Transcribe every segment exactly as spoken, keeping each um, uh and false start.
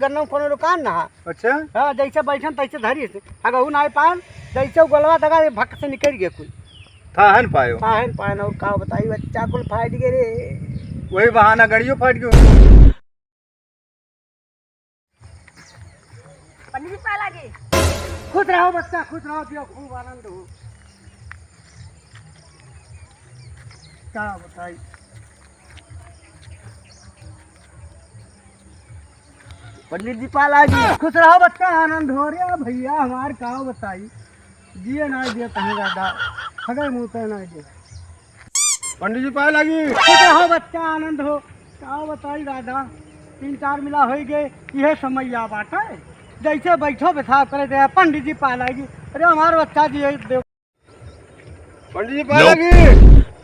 गन्ना में कोनो रुकान ना है। अच्छा। हाँ, जैसे बैठन तैसे धरी से। अगर ऊ ना पान, जैसे ऊ गोलवा दगा, ये भक से निकल गया कुल। थाहन पायो। थाहन पान और का बताई, बच्चा कुल फाट गए रे। वही बहाना गड़ियो फाट गयो। पंडित जी पाए लागी। खुश रहो बच्चा, खुश रहो, दियो खूब आनंद हो। का बताई? पंडित जी पाए लागी। खुश रहो बच्चा, आनंद हो रे भैया हमार, का बताई? जिए ना दिए कहीं दादा, हगे मुँह पे ना दिए। पंडित जी पाए लागी। खुश रहो बच्चा, आनंद हो। का बताई दादा, तीन चार मिला होई गए, इहे समैया बाटे। जैसे बैठो पेशाब करे दे, पंडित जी पाए लागी। अरे हमार बच्चा जी, ये देख। पंडित जी पाए लागी।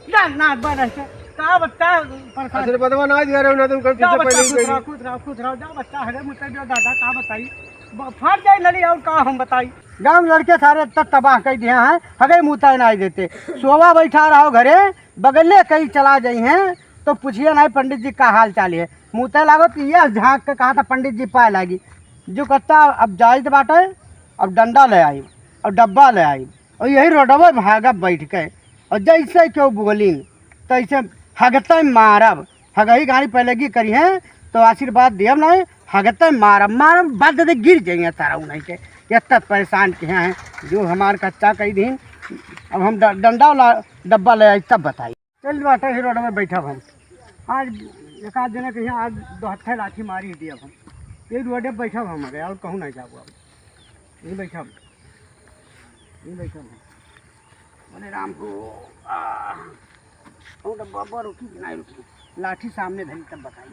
जा ना बन ऐसे। का बच्चा परेशान। आशीर्वादवा ना दिया रहे, ना तुम कल जा पीछे बच्चा, पहले ही खुश गई। रहो, खुश रहो, खुश रहो। जा बच्चा, हगे मुँह पे दियो दादा, का बताई? ब-, फट जाए नली और का हम बताई? गाँव लड़के सारे त-, तबाह कर दिया है, हगे मुँह तय ना देते। सोवा बैठा रहो घरे, बगले कहीं चला जाई हैं, तो पूछिए नहीं पंडित जी का हाल चाल है। मुँह तय लागो तो ये झाँक के कहा था पंडित जी पाए लागी। जो कहता अब जाइत बाटे, अब डंडा ले आई, अब डब्बा ले आई, और यही रोडवे भागब बैठ के, और जैसे केहू बोलिन, तैसे हगते मारब। हगही गाड़ी पहले की करी हैं, तो आशीर्वाद दियब नहीं, हगते मारब, मारब, बाद दे गिर जाइए तारा उन्हीं के। इतना परेशान किहे हैं, जो हमार कच्चा कही दीन। अब हम ड-, डंडा वाला डब्बा ले आई, तब बताई। चल बाटे ही रोड में बैठब हम। आज एक आध जने के यहाँ आज दो हत्थे लाठी मारी दियब हम। ये रोडे बैठब हम, अरे और कहूँ नहीं जाबो अब। यहीं बैठब, यहीं बैठब हम। बोले राम को, आ, ओ डब्बा पर रुकी कि नहीं रुकी? लाठी सामने धरी तब बताई।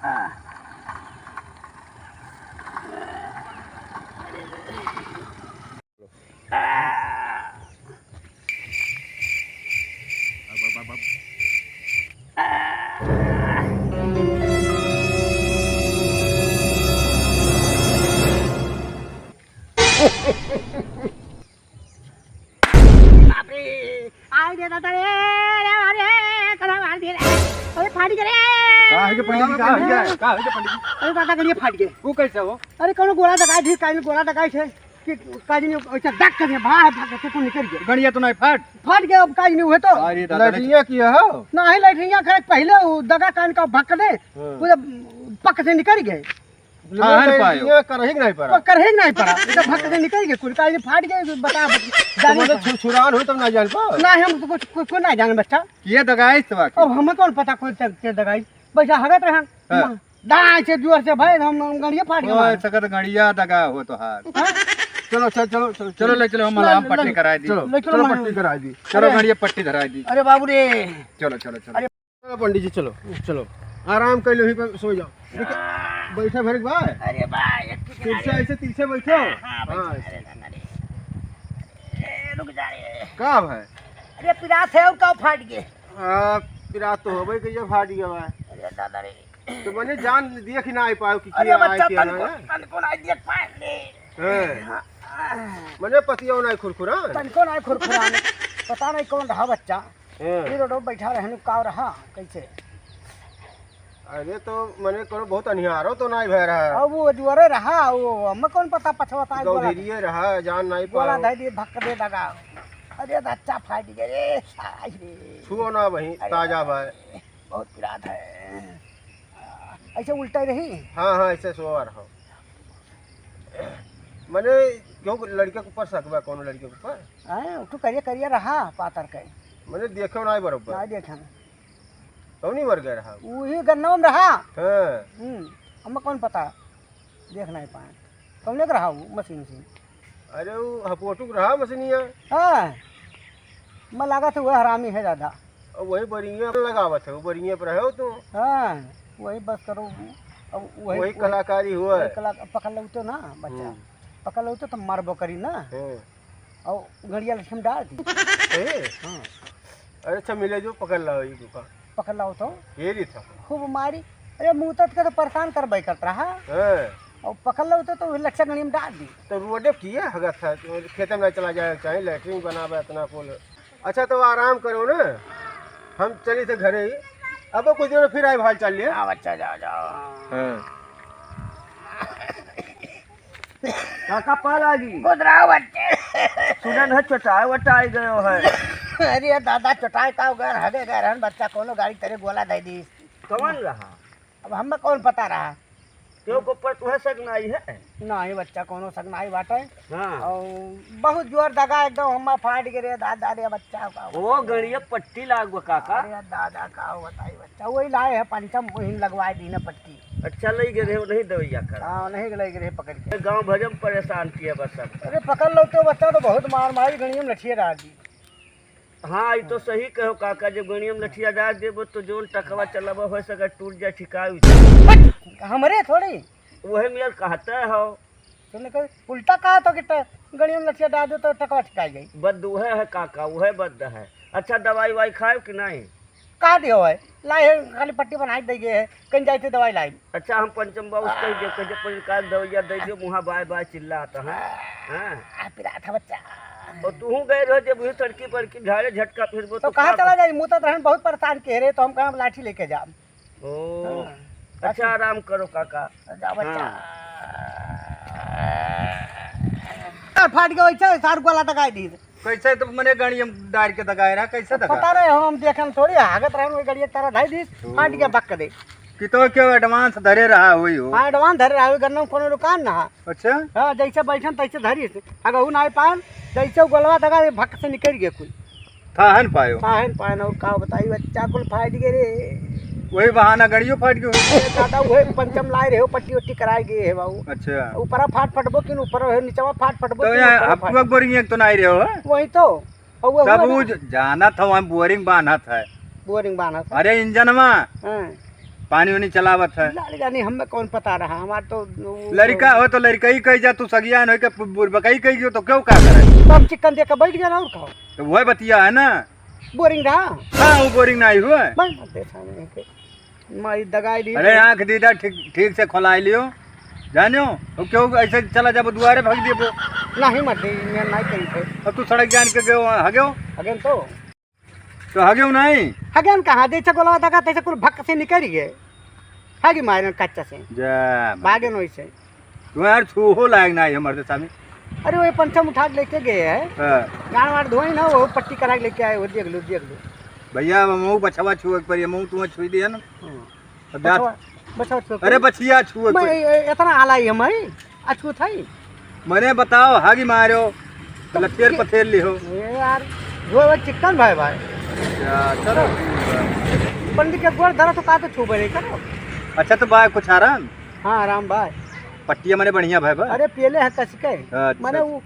आ। बाप रे, आय रे दादा रे, अरे, अरे, कना मार दिया रे। अरे, फाट गया रे। का है के पंडित जी, का है के, का है के पंडित जी? अरे दादा, गड़िया फाट गया। वो कैसे हो? अरे, कोनो गोला दगाई थी, काहे गोला दगाई थे? कि काजी ने ऐसा डक कर दिया, भाग, भाग के तू निकल गया। गड़िया तो नहीं फाट? फाट गया, अब काजी ने हुए तो। अरे दादा, लैट्रिन किया हो? नहीं, लैट्रिन करे पहले वो दगा कान का भक दे, हाँ। पूरा पक से निकल गए। हाँ, लैट्रिन पायो। ये करही के नहीं पड़ा। वो करही के नहीं पड़ा, ये तो भक से निकल गए, कुल काजी ने फाट गए, बता, तो जाने मतलब का। छु-, छुरान हो तब ना जान पाओ? नहीं, हम तो कुछ, कुछ, कुछ नहीं जाने बच्चा। ये दगाई तो बाकी। अब हमें कौन पता कौन से, से दगाई? बैठा हगत रहे। हाँ। दाएं से जोर से भाई, हम, हम गड़िया फाट गया ओए, हमारा। सकत गड़िया दगा हो तोहार। हाँ? चलो, चल, चलो, चलो, चलो, चलो। ले चलो, हम ले, मलहम ले, पट्टी ले, कराई दी। चलो, ले चलो, चलो, मलहम। पट्टी कराई दी। चलो, अरे। गड़िया पट्टी धराई दी। अरे बाबू रे। चलो, चलो, चलो। अरे। चलो, पंडित जी, चलो, चलो। आराम कर लो, यहीं पे सो जाओ। देखिए, बैठे भर के बा। अरे बा, एक किनारे। तिरछे, ऐसे तिरछे बैठो। हाँ, हाँ, हाँ। बैठो, अरे, अरे, अरे। ए, रुक जा रे। का भाई? अरे, पिरात है और का फाट गए? आ, पिरात तो होबे कहिया फाट गया बा। अरे दादा रे। तो मने जान दिया कि ना आई पाओ कि अरे किया आए बच्चा, किया तनको, ना है? तनको ना देख पाए रे। हैं। हाँ। मने पतियो ना खुरखुरा? तनको ना खुरखुरा। पता नहीं कौन रहा बच्चा। हैं। ये रोड बैठा रहने का रहा, कैसे? अरे तो मने कोनो बहुत अनिहारो तो ना भय रहा। अब वो जुआरे रहा, वो हमें कौन पता पछवता है बोला। गौधेरिये रहा, जान नहीं बोला पाओ। धै दिए धक्का दे दगा। अरे बच्चा फाट गए रे, साई रे। छुओ ना वहीं, अरे ताजा बा। बहुत पिरात है। ऐसे उल्टा ही रही? हाँ, हाँ, ऐसे सोवा रहो। मने, क्यों लड़के के ऊपर शक बा, कौनो लड़के के ऊपर? हैं, उ तो करिया, करिया रहा, पातर के। मने, देखे ना बरोबर। ना देखे। कौनी मर गए रहा? वही गन्नवा में रहा। हाँ। हम्म, हमें कौन पता? देख नहीं पाए। कौने के रहा वो मशीन उशीन? अरे, वो हपोटू के रहा मशीनिया। हाँ। मैं लागत है, वह हरामी है ज्यादा। और वही बढ़िया लगावत है, वो बढ़िया पर है तू। हाँ, वही बस करो। अब वही, वही वही कलाकारी हुआ वही है। कला-, पकड़ लो तो ना, बच्चा। हम्म। पकड़ लो तो, तो मारबो करी ना। हम्म। और गड़िया लक्ष्मी डाल दी। ए? हाँ। अरे अच्छा, मिले जो, पकड़ लाओ ये दुकान। पकड़ लाओ तो। ये ली था। खूब मारी। अरे, मुतत के तो परेशान करबे करत रहा। हाँ। और पकड़ लो तो, तो लक्ष्य गणी में डाल दी। तो रोडे किया हगत था, खेते में चला जाए, चाहे लैट्रिन बनावे इतना कुल। अच्छा, तो आराम करो ना, हम चली थे घरे ही। अब कुछ देर फिर आए, हाल चाल लिए। हाँ, बच्चा, जाओ, जाओ। हाँ। काका पाल आ गई। खुद रहो बच्चे। सुनन है चोटाए वटाए गयो है। अरे दादा, चोटाए का गए, हगे गए रहन बच्चा, कोनो गाड़ी तरे गोला दे दी। कौन रहा? अब हमें कौन पता रहा? क्यों को पर तुहे सक नाई है? नाई बच्चा, कोनो सक नाई बाटे। हाँ। और बहुत जोर दगा एकदम हमें फाट गिरे, दादा रे बच्चा का। ओ गणिया पट्टी लाग गो काका। अरे दादा का बताई बच्चा, वही लाए है पंचम, वही लगवाए दी ना पट्टी। अच्छा, लई गए रहे, नहीं दवैया कर। हाँ, नहीं लई गए रहे पकड़ के। गाँव भजम परेशान किया बस सब। अरे पकड़ लो तो बच्चा तो बहुत मार मारी, गणिया में लठिया डाल दी। हाँ, ई तो सही कहो काका, जब गणिया में लठिया डाल देबो तो जोन टकवा चलाबो हो सके टूट जाए, ठिकाई जाए। हमरे थोड़ी। वही मेर कहते हो। तुमने कही उल्टा कहा तो कि ट-, गणिया में लठिया डाल दो तो टकवा ठिकाई गई। बद उहे है काका, उहे बद है। अच्छा, दवाई वाई खाए कि नहीं? कहा दियो है, लाई है, खाली पट्टी बनाई दे गए है, कहीं जाए थे दवाई लाई। अच्छा, हम पंचम बाबू से कह दियो, कह दियो, "पंचम का दवाइया दे दियो, मुँहा बाय बाय चिल्लाता है।" हाँ। आ, पिरात है बच्चा। और तू गए रहो जब वही सड़की पर की झाड़े झटका फिर वो तो तो कहाँ का चला जाए? मुँह तो रहन बहुत परेशान के रहे, तो हम कहाँ लाठी लेके जाम। ओ, हाँ। अच्छा, आराम करो काका। जा बच्चा। हाँ। आ, फाट गया वैसे, सार को लाटा काट दी। कैसे तो मने गाड़ी हम डार के दगाए रहा, कैसे दगा? पता रहे, हम देखन थोड़ी, हागत रहन, वही गाड़ी एक तरह धाई दी, ओ। फाट गया बक दे। कि तो क्यों advance धरे रहा हुई हो? हाँ, advance धरे रहा हुई, गन्ना में कोनो दुकान ना। अच्छा? हाँ, जैसे बैठन तैसे धरी से। अगर ऊ ना पान, जैसे ऊ गोलवा दगा, ये भक से निकल गया कुल। थाहन पायो। थाहन पायो, और का बताई, बच्चा कुल फाट गए रे। वही बहाना गड़ियो फाट गयो। ए दादा, वही पंचम लाए रहे हो, पट्टी वट्टी कराए गए है बाबू। अच्छा। ऊपरा फाट फटबो कि ऊपर है, नीचवा फाट फटबो तो कि यहाँ ऊपरा फाट। हफ्तुआ बोरिंग एक तो नहीं रहे हो, हाँ? वही तो। और वो तब हुआ वो ना। ज-, जानत हो, हम बोरिंग बांधत है। बोरिंग बांधत है। अरे इंजनवा। हाँ। पानी उनी चलावत है। लाल जानी हमें कौन पता रहा, हमार तो वो लड़का हो तो लड़का ही कही जा, तू सगियान हो के बु-, बुरबकई कही गयो तो क्यों का करे? तब चिकन दे के बैठ गया ना और खाओ। तो वह बतिया है ना। बोरिंग रहा? हाँ, वो बोरिंग नहीं हुआ। मैं मत दे सामने के। माई दगाई ली। अरे आँख दीदा ठीक, ठीक से खोलाई लियो। जानियो, वो क्यों ऐसे चला जाबो दुआरे भाग दिए वो। नहीं मत दे, मैं नहीं कहीं थे। अब तू सड़क जान के गयो, हगेओ? हगेन तो। तो हगेओ नहीं? हगेन कहाँ? जैसे गोलवा दगा, तैसे कुल भक से निकल गए। हगी मारन कच्चा से। जा, भागे नहीं से। तू यार छूहो लायक नहीं है मर्द सामी। अरे वो पंचम उठा के लेके गए हैं। हाँ। गान वार धोई ना, वो पट्टी करा के लेके आए, वो देख लो, देख लो। भैया, अब मऊ बछवा छुए के पड़ी, मऊ तुम्हें छुई दिया ना। हाँ। अब जा। बछवा, बछवा छुए के अरे पड़ी। बछिया छुए के मैं पड़ी। ए-, ए-, इतना आला ही हम ही, अछूत है। मने बताओ, हागी मारो, लठेर पथेर लिहो। ए यार, वो, वो चिकन भाई, भाई। अच्छा, चलो। पंडित के गोड़ धरा तो का तो छूबे नहीं करो। अच्छा, तो भाई कुछ आराम? हाँ, आराम भाई। पट्टिया मने बढ़िया भाई बा? अरे, पेले है कस के। अच्छा। मने वो,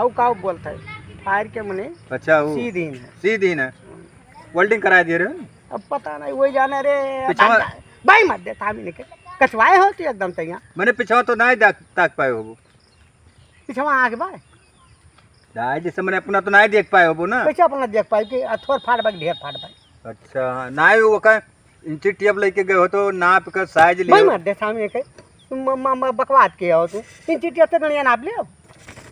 हऊ का बोलता है? फायर के मने अच्छा, वो सीधीन है। सीधीन है। Welding कराए दिए रहे? अब पता नहीं, वही जाने रे। पिछवा भाई मत दे, थामी नहीं के। कचवाए हो तू एकदम तैयार। मने पिछवा तो नहीं देख, ताक पाए होबो। पिछवा आँख बा। दाई, जैसे मने अपना तो नहीं देख पाए होबो ना। कैसे अपना देख पाए कि आ थोर फाट बा कि ढेर फाट बा? अच्छा, नहीं वो का इंची टेप लेके गए हो तो नाप का size लियो। भाई मत दे सामने के। म-, म-, म-, बकवास के हो तू। इंची टेप से गणिया नाप लियो।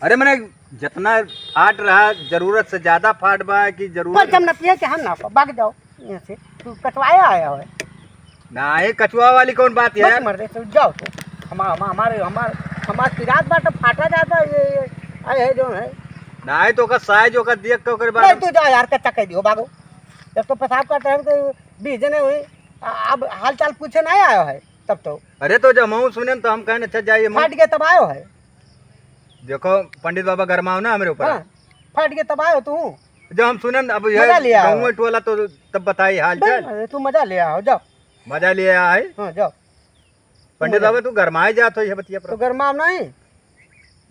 अरे मने जितना फाट रहा जरूरत से ज्यादा फाट बा कि जरूरत पंचम न पिए के हम ना भाग जाओ। यहाँ से तू कचवाया आया है। ना, ये कचवा वाली कौन बात है मत यार? मर दे, तू जाओ तू। हमा-, हमा-, हमारे, हमार, हमार किरात बाटे फाटा जाता है, ये, ये, आए है जो है। ना, ये तो ओकर size, ओकर देख के ओकर बारे नहीं, में तू जा यार, कच्चा कह दियो, भागो। जब तो पेशाब करते हैं तो बीस जने हुई, आ-, अब हाल चाल पूछे नहीं आयो है, तब तो। अरे, तो जब हम सुने तो हम कहने, "अच्छा, जाइए, हम" फाट गए तब आयो है। देखो, पंडित बाबा गरमाओ ना हमरे ऊपर। हाँ, फाट गए तब आयो तू। जब हम सुने अब ये मजा लिया गाँव हो। टोला तो तब बताई हाल भाई, चाल। अरे तू मजा ले आओ, जाओ। मजा ले आए। हाँ, जाओ। पंडित मजा। बाबा तू गरमाए जात हो ये बतिया पर। तो गरमाम नहीं,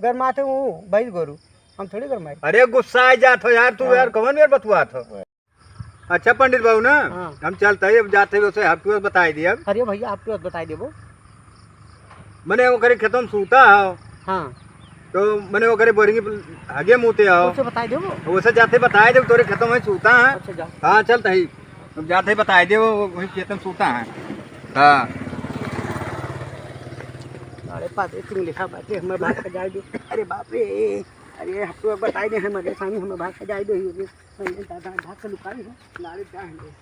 गरमाते हूँ भाई गोरू, हम थोड़ी गरमाए। अरे गुस्सा आ जात हो यार तू हाँ। यार, कौन मेर बतुआत हो? अच्छा पंडित बाबू ना, हाँ। हम चलते ही, अब जाते ही उसे हफ्तुआ बताई दिया। अरे भैया, हफ्तुआ बताई देबो। मने ओकरे खेतों में सूता हो। हाँ। तो मने ओकरे बोरिंग पे हगे मूते हो। उसे बताई देबो। उसे जाते बताई देबो, तोरे खेतों में सूता है। अच्छा, जाओ। हाँ, चलते ही। अब जाते ही बताई देबो, वो वही खेतों में सूता है। हाँ। अरे पापे, तुम लिखा बाटे, हमें भाग के जाए दे। अरे बाप रे, अरे हफ्तुआ बताई दे, हमें सामने हमें भाग के जाए दे। अरे दादा, भाग के लुकाई हो, नारे जाए दे।